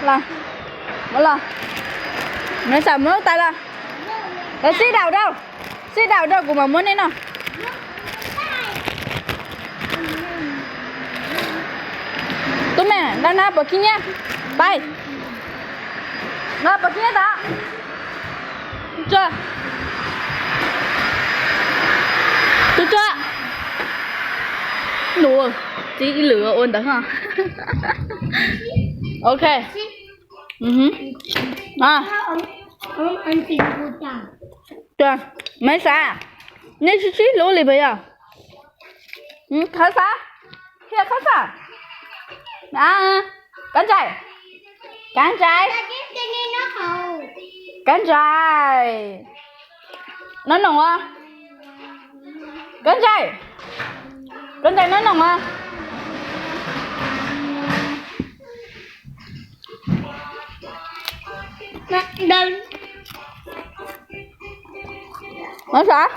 Los, mus los. Nws xav muab tais los. Los sit down rau. Sit down rau kuv mam muab nej noj. Tub me, nqa nab pov khib nyiab. Pais. Nqa pov khib nyiab tod. Tsuag. Tsuag tsuag. Nus, txiv ib lwm ua ntawd ho. Ok. Tus, Maiv Xav, nej sib sib hlub li puas yog? Qhov xav, qhia qhov xav. Kav ntsais, kav ntsais, kav ntsais. Nov noom as. Kav ntsais, kav ntsais nov noom as. Maiv Xav,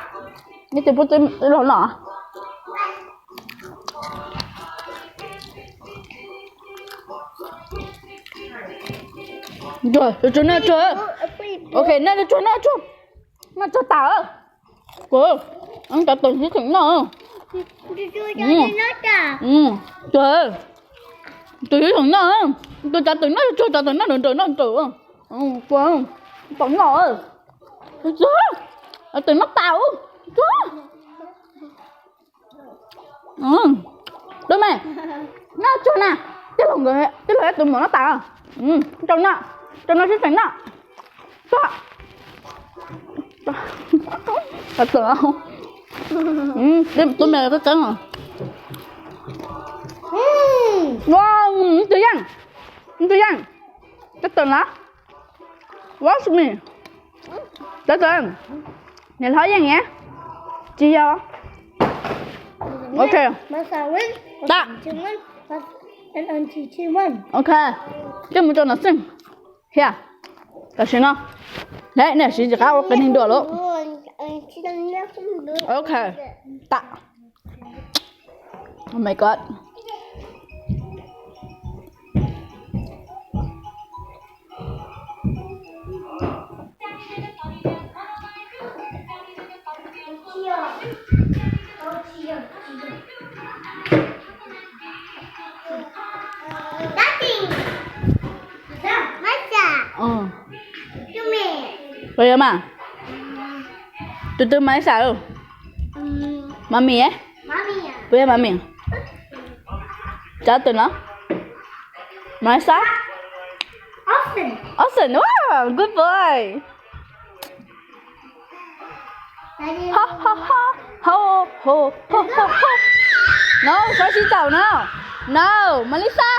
nej tus pub txib los no. Tsuag, tsuag noj tsuag. Ok, noj tsuag, noj tsuag. Noj tsuag tas. Kuv, cov tes sib theem noj. Tsuag, tus sib theem noj, tus cov tes noj tsuag, cov tes noj nrawm nrawm noj nrawm. Kuv, tes noj, tes noj tas. Tsuag. Tub me, noj tsuag na, tij laug, tij laug tus muam noj tas. Rau no, rau no sib teem noj. Tub me, tub me, tub me. Ua, tus yeej, tus yeej, tub teem los. Watch me. Tub teem, niam hlob yeej na. Tsis yog. Ok. Tag. Ok. Coj mus rau nram xeem. Hia, tam sim no, nej siv tsis qab ua qias neeg dua lawm. Ok, tag. Oh my god. Puas yog mas? Tus twg Maiv Xav? Mami, puas yog Mami? Cov twg no? Maiv Xav? Austin, wow, good boy. No, xov sib txaum no. No, Melissa.